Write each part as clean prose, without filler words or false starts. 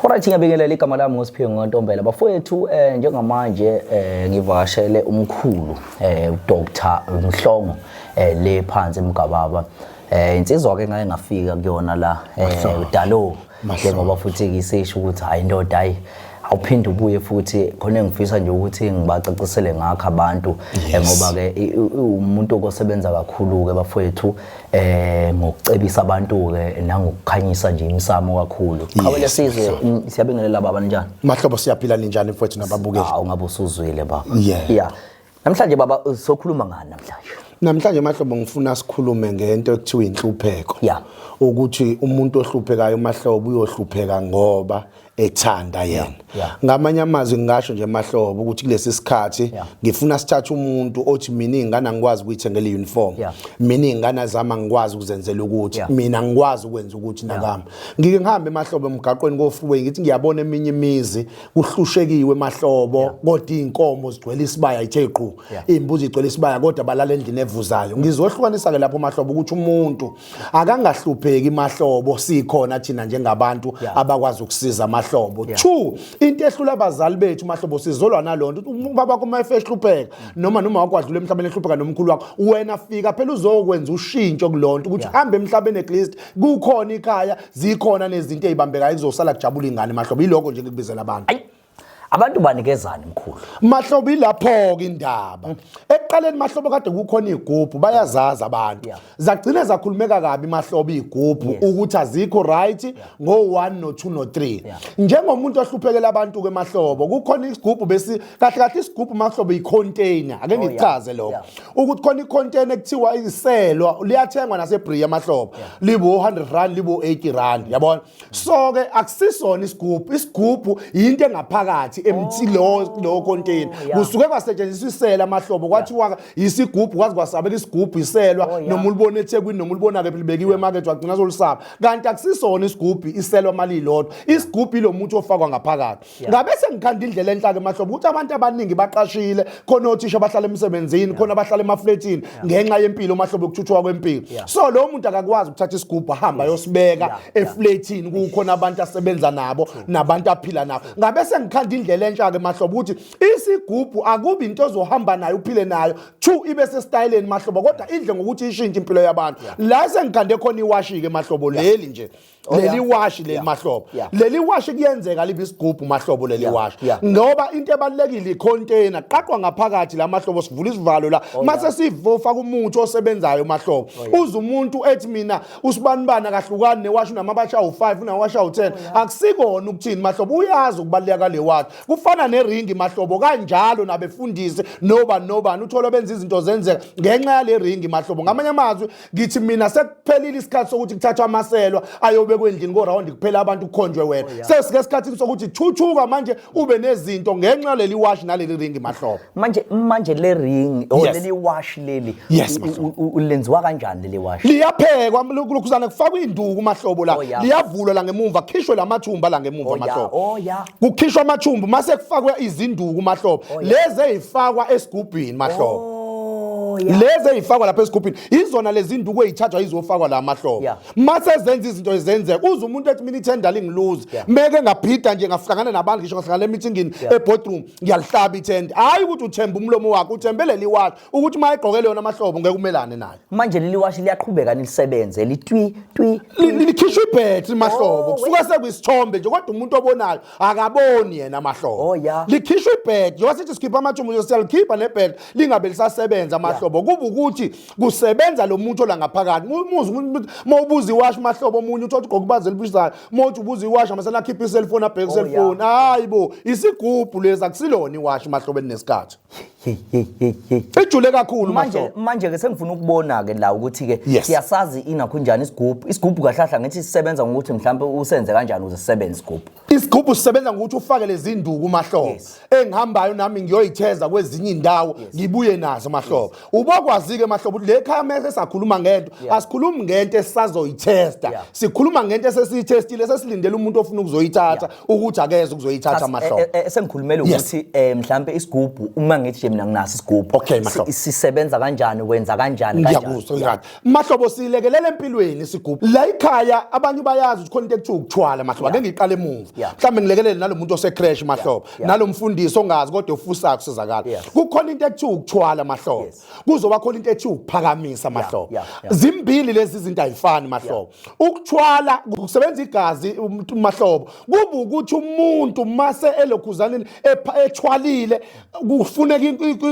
Alright, ngiyabingelela. Igama lami nguSiphiwe Ngontombela. Bafowethu, njengamanje ngivakashele umkhulu uDr Mhlongo le phansi eMgababa. Insizwa ke ngake ngafika kuyona la dalo njengoba futhi ngisisho ukuthi hayi indoda, hayi awuphinde ubuye futhi khona. Engifisa nje ukuthi ngibacacisele ngakho abantu ngoba ke umuntu osebenza kakhulu ke bafowethu ngokucebisa abantu ke nangokukhanyisa nje imsamo kakhulu. Qhawe lesizwe, siyabingelela baba, njani? Mahlobo, siyaphila. Ninjani mfowethu nababukeli? Hawu, ngabe usuzwile baba. Yeah, namhlanje baba sokhuluma ngani namhlanje? Namhlanje mahlobo ngifuna sikhulume ngento ekuthiwa inhlupheko. Ukuthi umuntu ohluphekayo mahlobo uyohlupheka ngoba ethanda yena. Ngamanye amazwi ngingasho nje mahlobo ukuthi kulesi sikhathi ngifuna sithathe umuntu othi mina ingane angikwazi ukuyithengela i-uniform. Mina ingane azama ngikwazi ukuzenzela ukuthi mina ngikwazi ukwenza ukuthi nakami. Ngike ngihambe emahlobo emgaqweni ko-freeway, ngithi ngiyabona eminye imizi kuhlushekiwe emahlobo, kodwa iy'nkomo zigcwele isibaya ithe qhu. Iy'mbuzi zigcwele isibaya kodwa balala endlini evuzayo. Ngizohlukanisa-ke lapho mahlobo ukuthi umuntu akangahlupheki mahlobo, sikhona thina njengabantu abakwazi ukusiza mahlobo. Two, into ehlula abazali bethu mahlobo, sizolwa nalonto. Ubaba wakho uma efe ehlupheka noma wakho wadlula emhlabeni ehlupheka nomkhulu wakho, wena fika phela uzokwenza ushintsho kulonto ukuthi hambe emhlabeni, at least kukhona ikhaya, zikhona nezinto ey'bambekayo, kuzosala kujabula ingane mahlobo. Yilokho nje ngikubizela abantu. Ayi, abantu banikezani mkhulu? Mahlobo, ilapho-ke indaba. Ekuqaleni mahlobo kade kukhona iy'gubhu, bayazazi abantu. Zagcina zakhulumeka kabi mahlobo iy'gubhu ukuthi azikho right ngo-1 no-2 no-3. Njengomuntu ohluphekela abantu-ke mahlobo, kukhona isigubhu besi kahle kahle isigubhu mahlobo i-container. Ake ngikuchaze lokho ukuthi khona i-container ekuthiwa iselwa, liyathengwa naseBria mahlobo, libo R100, libo R80, yabona. So ke akusisona isigubhu, isigubhu yinto engaphakathi emthi lo container. Kusuke kwasetshenziswa isela amahlobo, kwathiwa isigubhu, kwazi kwasabeka isigubhu iselwa. Noma ulibona eThekwini noma ulibona kephi libekiwe emarket, wagcina solusaba, kanti akusisona isigubhu iselwa malilodwa. Isigubhu ilo muthi ofakwa ngaphakathi. Ngabe sengikhanda indlela enhlaka emahlobo ukuthi abantu abaningi baqashile, khona othisha abahlala emsebenzini, khona abahlala emafletini ngenxa yempilo mahlobo, yokuthuthuka kwempilo. So lo muntu akakwazi ukuthatha isigubhu ahamba ayosibeka efletini kukhona abantu asebenza nabo nabantu aphila nabo. Ngabe sengikhanda indlela entsha ke mahlobo ukuthi isigubhu akubi into ozohamba nayo uphile nayo, two ibe sesitayeleni mahlobo, kodwa idle ngokuthi ishintshe impilo yabantu. La sengikhande khona iwashi ke mahlobo, leli nje leli washi leli mahlobo. Leli washi kuyenzeka libe isigubhu mahlobo leli washi ngoba into ebalulekile i-container qaqwa ngaphakathi la mahlobo, sivula isivalo la mase sifaka umuthi osebenzayo mahlobo. Uze umuntu ethi mina usibanibani akahlukani newashi, unamawashi awu-5, unawashi awu-10. Akusikona ukuthini mahlobo, uyazi ukubaluleka kwale washi. Kufana neringi mahlobo, kanjalo nabefundisi nobani nobani uthola benza izinto zenzeka ngenxa yale ringi mahlobo. Ngamanye amazwi ngithi mina sekuphelile isikhathi sokuthi kuthathwa amaselwa ayobekwa endlini korawundi kuphela abantu kukhonjwe wena. Sesike esikhathini sokuthi thuthuka manje ube nezinto ngenxa leli washi naleli ringi mahlobo. Manje le ring or leli wash leli ulenziwa kanjani leli wash? Liyaphekwa lokhuzana, kufakwa induku mahlobo la. Liyavulwa la ngemumva, kukhishwe lamathumba la ngemumva mahlobo. Kukhishwa amathumbu mase kufakwe izinduku mahlobo. Lezi ey'fakwa esigubhini mahlobo. Lezi ey'fakwa lapha esigubhini izona lezi nduku ey'thathwa izofakwa la mahlobo. Mase zenza izinto ezenzeka, uze umuntu ethi mina ithenda lingiluzi. Meke ngabhida nje ngahlangana nabantu, ngisho ngahlangana emithingini, eboardroom, ngiyalihlaba ithenda. Hhayi ukuthi uthembe umlomo wakhe, uthembe leli washi ukuthi uma egqokele yona amahlobo ngeke umelane nayo. Manje leli washi liyaqhubeka nilisebenze litwi twi? Likhishwa ibhetri mahlobo. Kusuka sekuyisithombe nje, kodwa umuntu obonayo akaboni yena mahlobo. Likhishwa ibhetri njengoba sithi sikhipha amathumbu nje, siyalikhipha nebhetri lingabe lisasebenza mahlobo, kuba ukuthi kusebenza lo muntu ola ngaphakathi. Umuzi uma ubuza iwashi mahlobo, omunye uthola ugqoka ibazi elibizayo, uma uthi ubuza iwashi amasana akhiphe iselfoni, abheke iselfoni. Hayi bo, isigubhu lezi, akusilona iwashi mahlobo elinesikhathi. Hey, hey, hey, hey. Ijule kakhulu Manje mahlobo. Manje ke sengifuna ukubona ke la ukuthi ke siyasazi inakho njani isigubhu. Isigubhu kahlahla ngithi sisebenza ngokuthi mhlawumbe usenze kanjani ukuze sisebenze isigubhu? Isigubhu sisebenza ngokuthi ufake lezi nduku mahlobo. Engihambayo nami ngiyoyitheza kwezinye indawo, ngibuye nazo mahlobo. Ubokwazi ke mahlobo ukuthi le khaya mase sakhuluma ngento, asikhulumi ngento esisazoyithesta, sikhuluma ngento esesiyithestile, sesilindele umuntu ofuna ukuzoyithatha ukuthi akeze ukuzoyithatha mahlobo. Sengikhulumela ukuthi mhlambe isigubhu uma ngithi nje nje mina nginaso isigubhu. Okay, Mahlobo. Sisebenza kanjani, wenza kanjani kanjani? Ngiyakuzwa kahle Mahlobo, silekelela empilweni isigubhu la ekhaya. Abanye bayazi ukuthi khona into ekuthiwa ukuthwala, Mahlobo. Ake ngiqale emuva, mhlawumbe ngilekelele nalo muntu ose-creche, Mahlobo, nalo mfundisi ongazi kodwa ofusayo kusizakala. Kukhona into ekuthiwa ukuthwala, Mahlobo. Kuzoba khona into ethiwa ukuphakamisa, Mahlobo. Zimbili lezi zinto, ayifani, Mahlobo. Ukuthwala kusebenza igazi umuntu, Mahlobo. Kuba ukuthi umuntu mase elokhuzaneni ethwalile, kufuneka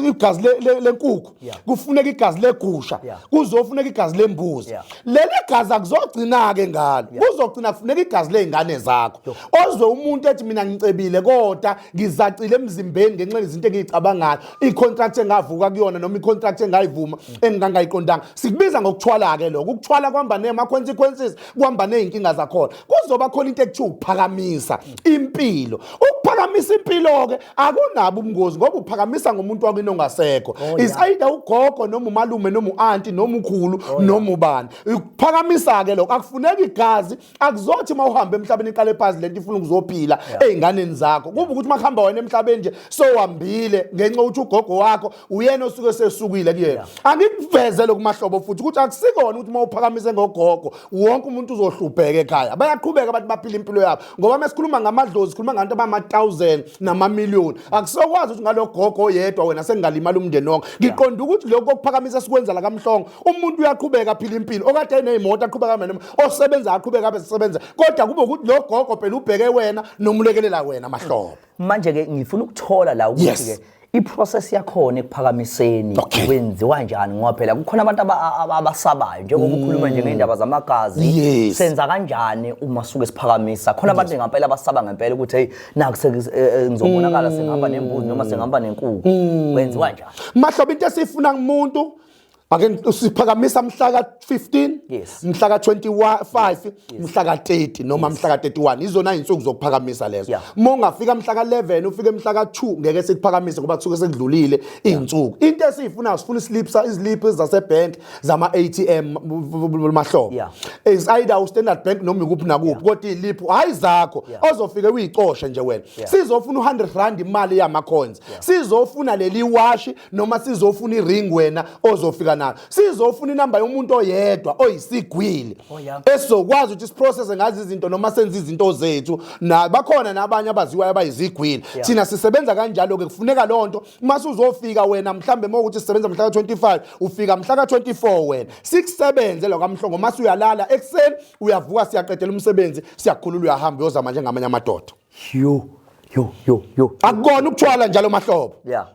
igazi lenkukhu, kufuneka igazi legusha, kuzofuneka igazi lembuzi. Leli gazi akuzogcina-ke ngalo, kuzogcina kufuneka igazi ley'ngane zakho. Ozwe umuntu ethi, "Mina ngicebile, kodwa ngizacile emzimbeni ngenxa yezinto engiyicabangayo, i-contract engavuka kuyona noma i-contract engayivuma engingangayiqondanga." Sikubiza ngokuthwala-ke lokho. Ukuthwala kuhamba nema-consequences, kuhamba ney'nkinga zakhona. Kuzoba khona into ekuthiwa ukuphakamisa impilo. Ukuphakamisa impilo-ke akunabo ubungozi, ngoba uphakamisa ngomuntu wakini ongasekho. Is either ugogo noma umalume noma u-anti noma ukhulu noma ubani. Ukuphakamisa-ke lokho akufuneki igazi. Akuzothi uma uhambe emhlabeni iqale phansi lento ifuna ukuzophila ey'nganeni zakho. Kuba ukuthi uma kuhamba wena emhlabeni nje, sowambile ngenxa yokuthi ugogo wakho uyena osuke sesukile kuyena. Angikuveze lokhu, Mahlobo, futhi ukuthi akusikona ukuthi uma uphakamise ngogogo wonke umuntu uzohlupheka ekhaya. Bayaqhubeka abantu, baphila impilo yabo, ngoba uma sikhuluma ngamadlozi sikhuluma ngabantu abama-thousand namamiliyoni. Akusokwazi ukuthi ngalo gogo oyedwa wena sengingalimala umndeni wonke. Ngiqonda ukuthi lokhu kokuphakamisa sikwenza la kaMhlongo, umuntu uyaqhubeka aphila impilo, okade eney'moto aqhubeka abe noma osebenza aqhubeka abe sebenza, kodwa kube ukuthi lo gogo phela ubheke wena noma ulekelela wena, Mahlobo. Manje-ke ngifuna ukuthola la ukuthi ke i-process yakhona ekuphakamiseni kwenziwa njani, ngoba phela kukhona abantu abasabayo njengoba ukhuluma nje ngey'ndaba zamagazi. Senza kanjani uma suke siphakamisa? Khona abantu ngempela abasaba ngempela ukuthi, "Hey, naku ngizobonakala sengihamba nembuzi noma sengihamba nenkukhu." Kwenziwa njani? Mahlobo, into esiyifuna kumuntu, ake siphakamisa mhla ka-15, mhla ka-25, mhla ka-30 noma mhla ka-31. Izona iy'nsuku zokuphakamisa lezo. Uma ungafika mhla ka-11, ufike mhla ka-2, ngeke sikuphakamise ngoba kusuke sekudlulile iy'nsuku. Into esiyifunayo, sifuna islip, iziliphu zasebhenki zama-ATM, Mahlobo. Is either u-Standard Bank noma ikuphi nakuphi, kodwa iy'liphu hhayi zakho ozofike uyicoshe nje wena. Sizofuna u-R100, imali yama-coins. Sizofuna leli washi noma sizofuna i-ring wena ozofika nayo. Sizofuna inamba yomuntu oyedwa oyisigwili esizokwazi ukuthi siprocesse ngazo izinto noma senze izinto zethu. Na bakhona nabanye abaziwayo abayizigwili. Thina sisebenza kanjalo-ke. Kufuneka loo nto uma suzofika wena, mhlambe uma ukuthi sisebenza mhla ka-25, ufika mhla ka-24 wena, sikusebenze lo kaMhlongo. Mase uyalala, ekuseni uyavuka, siyaqedela umsebenzi, siyakukhulula, uyahamba uyozama njengamanye amadoda. Yo yo yo yo! Akukona ukuthwala njalo, Mahlobo.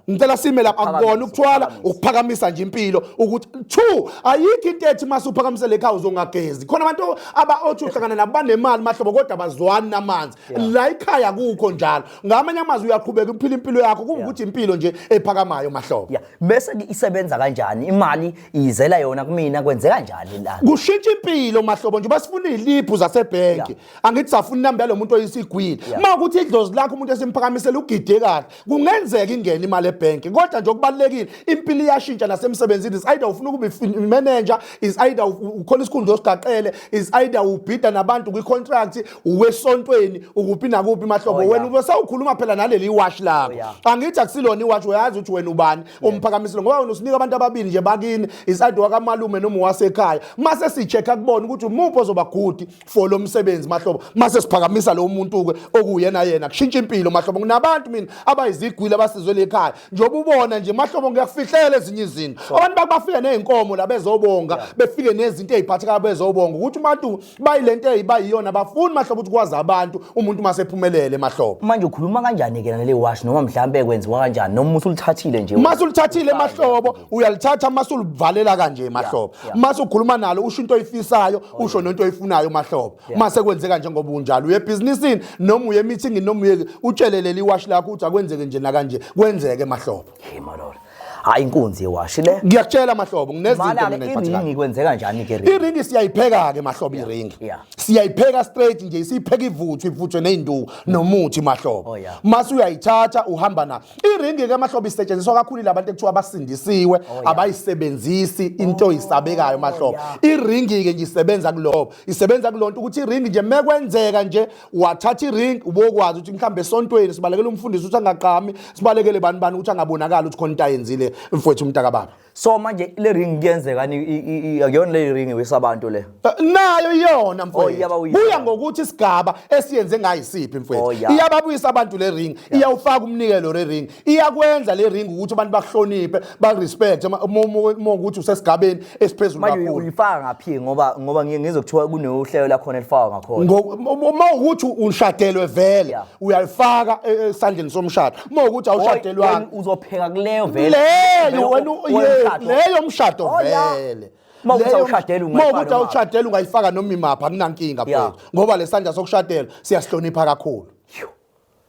Ngicela sime lapha. Akukona ukuthwala, ukuphakamisa nje impilo. Ukuthi two, ayikho into ethi mase uphakamisele ekhaya uzongagezi. Khona abantu aba othi uhlangana nabo banemali, Mahlobo, kodwa abazwani namanzi. La ekhaya kukho njalo. Ngamanye amazwi uyaqhubeka uphila impilo yakho, kuba ukuthi impilo nje ephakamayo, Mahlobo. Yeah, bese ke isebenza kanjani? Imali izela yona kumina? Kwenzeka njani la? Kushintsha impilo, Mahlobo. Nje basifuna iy'liphu zasebhenki, angithi safuna inamba yalo muntu oyisigwili. Uma ukuthi idlozi lakho umuntu esimphakamisela ugide kahle, kungenzeka ingene imali ebhenki. Kodwa nje okubalulekile, impilo iyashintsha nasemsebenzini. Is either ufuna ukuba i-manager, is either ukhona isikhundla osigaqele, is either ubhida nabantu kwi-contract, uwesontweni, ukuphi nakuphi, Mahlobo. Wena ube sewukhuluma phela naleli washi lakho. Angithi akusilona iwashi, uyazi ukuthi wena ubani umphakamisile, ngoba wena usinika abantu ababili nje bakini, is either wakamalume noma uwasekhaya. Mase si-check-a kubona ukuthi umuphi ozoba good for lo msebenzi, Mahlobo, mase siphakamisa lo muntu-ke okuyena yena. Kushintsha impilo, Mahlobo. Kunabantu mina abayizigwili abasizwe ekhaya, njengoba ubona nje, Mahlobo. Ngiyakufihlela ezinye izinto. Abantu bafike ney'nkomo la bezobonga, befike nezinto ey'phathekayo bezobonga ukuthi umuntu bayilento eyibayiyona. Bafuni, Mahlobo, ukuthi kwazi abantu umuntu masephumelele, Mahlobo. Manje ukhuluma kanjani ke nale washi, noma mhlambe kwenziwa kanjani, noma usulithathile nje? Mase ulithathile, Mahlobo, uyalithatha, mase ulivalela kanje, Mahlobo. Mase ukhuluma nalo, usho into oyifisayo, usho nento oyifunayo, Mahlobo. Mase kwenzeka njengoba unjalo, uye ebhizinisini noma uye emeetingini noma uye, utshele leli washi lakho ukuthi akwenzeke nje nakanje, kwenzeke, Mahlobo. Hey malolo, hayi, inkunzi yewashi le. Ngiyakutshela, Mahlobo, nginezinto Mala mina ke ey'phathekayo. Iringi kwenzeka kanjani ke ringi? Iringi siyayipheka-ke, Mahlobo, iringi siyayipheka straight nje, siyipheka ivuthwe, ivuthwe ney'nduku nomuthi, Mahlobo. Mase uyayithatha, uhamba nayo. Iringi ke, Mahlobo, isetshenziswa kakhulu labantu ekuthiwa abasindisiwe, abayisebenzisi into oyisabekayo, Mahlobo. Iringi ke nje isebenza kuloko, isebenza kulonto ukuthi iringi nje mekwenzeka nje wathatha iringi, ubokwazi ukuthi mhlawumbe esontweni sibalekele umfundisi ukuthi angaqami, sibalekele bani bani ukuthi angabonakali ukuthi khona into ayenzile, mfowethu, umntaka baba. So manje le ring kuyenzeka akuyona le ring wesabantu le? Nayo iyona, Oh, mfowethu. iyabawisa. Kuya ngokuthi isigaba esiyenze ngayo isiphi, mfowethu. Iyababuyisa abantu le ring, iyawufaka umnikelo le ring, iyakwenza le ring ukuthi abantu bakuhloniphe, bakurespect uma ukuthi usesigabeni esiphezulu Manje kakhulu. Uyifaka ngaphi? Ngoba ngiye ngizwe kuthiwa kunohlelo lakhona elifakwa ngakhona. Uma ukuthi ushadelwe vele, uyalifaka esandleni somshado. Uma ukuthi awushadelwanga, Wena uzopheka kuleyo vele. Leyo Vele wena womshado. Leyo mshado vele. Uma ukuthi awushadelwe, Uma ungayifaka ukuthi noma awushadelwe, ungayifaka noma imaphi, akunankinga, mfowethu, ngoba lesandla sokushadela siyasihlonipha kakhulu.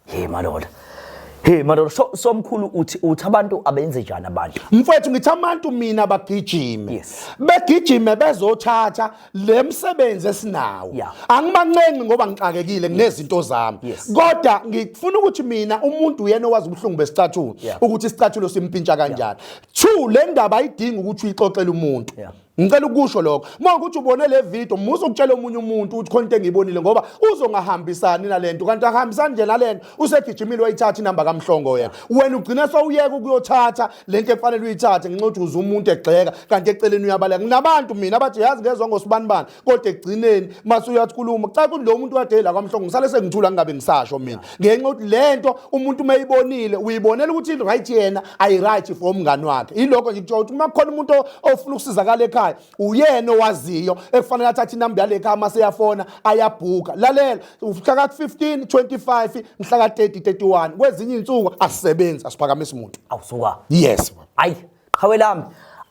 Hey madoda. Hey madoda, so mkhulu, uthi abantu abenze njani abantu? Mfowethu, ngithi abantu mina bagijime, begijime bezothatha le msebenzi esinawo. Angibancengi ngoba ngixakekile, nginezinto zami, kodwa ngifuna ukuthi mina umuntu uyena owazi ubuhlungu besicathulo, ukuthi isicathulo simpintsha kanjani. Two, le ndaba ayidingi ukuthi uyixoxele umuntu. Ngicela ukusho lokho. Uma ukuthi ubone le video, musa ukutshela omunye umuntu ukuthi khona into engiyibonile, ngoba uzongahambisani nalento, kanti akahambisani nje nalento, usegijimile wayithatha inamba kaMhlongo yena. Wena ugcina sewuyeka ukuyothatha lento ekufanele uyithathe ngenxa yokuthi uze umuntu egxeka, kanti eceleni uyabaleka. Nginabantu mina abathi, yazi ngezwa ngosibanibani, kodwa ekugcineni mase uyathi khuluma, cha, ukuthi lo muntu kade la kwaMhlongo, ngisale sengithula, ngingabe ngisasho mina, ngenxa yokuthi lento umuntu uma eyibonile uyibonela ukuthi right yena, ayi-right for umngani wakhe. Yilokho nje kutsho ukuthi uma kukhona umuntu ofuna ukusizakala ekhaya, uyena owaziyo ekufanele athathe inamba yale ekhaya, mase eyafona ayabhuka. Lalela, mhla ka-15, 25, mhla ka-30, 31, kwezinye iy'nsuku asisebenzi, asiphakamisi muntu. Awusuka. Yes. Hayi, qhawe lami.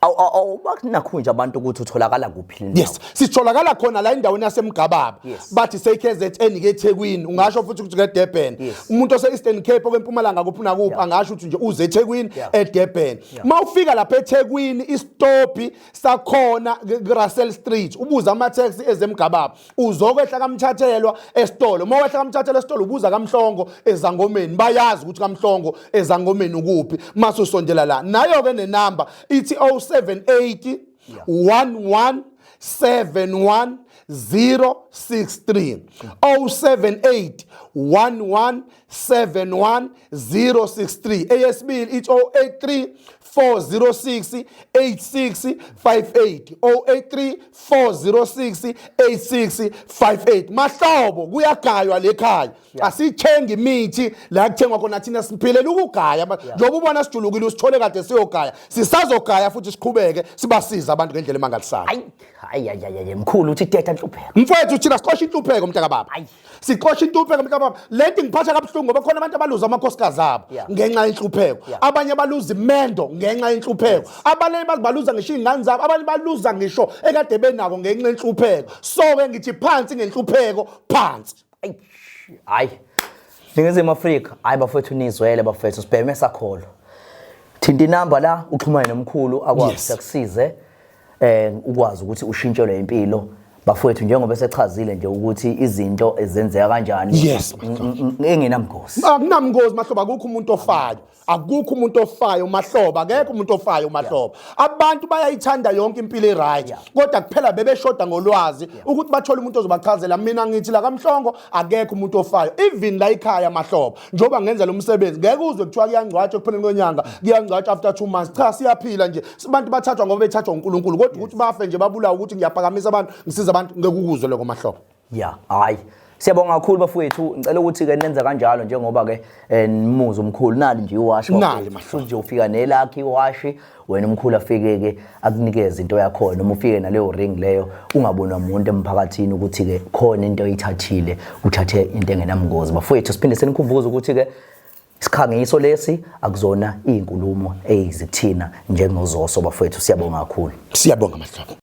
Awu awu bakunakho nje abantu ukuthi utholakala kuphi le ndawo? Yes, sitholakala khona la endaweni yaseMgababa. Bathi se-KZN ke, eThekwini, ungasho futhi ukuthi ke-Durban. Umuntu ose-Eastern Cape, okwempumalanga, kuphi nakuphi, angasho ukuthi nje uze eThekwini, eDurban. Uma ufika lapha eThekwini, isitobhi sakhona ku-Russell Street, ubuza ama-taxi ezeMgababa, uzokwehla kaMthathelwa esitolo. Uma wehla kaMthathelwa esitolo, ubuza kaMhlongo ezangomeni, bayazi ukuthi kaMhlongo ezangomeni ukuphi. Mase usondela la, nayo-ke nenamba ithi 078 11 71 063, 078 11 71 063. Eyesibili ithi 083 406 8658, 083 406 8658. Mahlobo, kuyagaywa lekhaya, asithengi imithi la kuthengwa khona, thina siphilela ukugaya. Njengoba ubona sijulukile, usithole kade siyogaya, sisazogaya futhi, siqhubeke sibasiza abantu ngendlela emangalisayo. Hayi hayi hayi hayi, mkhulu, uthi teta nhlupheko. Mfowethu, thina sixosha inhlupheko, mntaka baba. Hayi. Sixosha inhlupheko, mntaka baba. Lento ingiphatha kabuhlungu ngoba khona abantu abaluza amakhosikazi abo ngenxa yenhlupheko, abanye baluza imendo ngenxa yenhlupheko, abanye baluza ngisho iy'ngane zabo, abanye baluza ngisho ekade benako ngenxa yenhlupheko. So-ke ngithi phansi ngenhlupheko, phansi. Ayi, hayi. Ningizimu Afrika, hayi bafethu, nizwele bafethu, sibheme sakholo. Thinta inamba la, uxhumane nomkhulu akwazi akusize ukwazi ukuthi ushintshelwe impilo, bafowethu, njengoba esechazile nje ukuthi izinto ezenzeka kanjani engenamgosi. Akunamngozi, Mahlobo, akukho umuntu ofayo, akukho umuntu ofayo, Mahlobo, akekho umuntu ofayo, Mahlobo. Abantu bayayithanda yonke impilo e-right, kodwa kuphela bebeshoda ngolwazi ukuthi bathole umuntu ozobachazela. Mina ngithi la kaMhlongo akekho umuntu ofayo, even la ekhaya, Mahlobo, njengoba ngenza lo msebenzi, ngeke uzwe kuthiwa kuyangcwatshwa ekupheleni kwenyanga, kuyangcwatshwa after 2 months. Cha, siyaphila nje. Abantu bathathwa ngoba bethathwa uNkulunkulu, kodwa ukuthi bafe nje babulawa ukuthi ngiyaphakamisa abantu, ngisiza abantu, ngeke ukuzwe lokho, Mahlobo. Ya, hayi. Siyabonga kakhulu bafowethu. Ngicela ukuthi ke nenze kanjalo njengoba ke nimuze umkhulu, nali nje iwashi. Nali, Mahlobo. Futhi nje ufika nelakhi iwashi, wena umkhulu afike ke akunikeze into yakhona, noma ufike naleyo ring leyo, ungabonwa umuntu emphakathini ukuthi ke khona into oyithathile, uthathe into engenamngozi. Bafowethu, siphinde senikhumbuze ukuthi ke isikhangiso lesi akuzona izinkulumo ezithina njengozoso. Bafowethu, siyabonga kakhulu. Siyabonga, Mahlobo.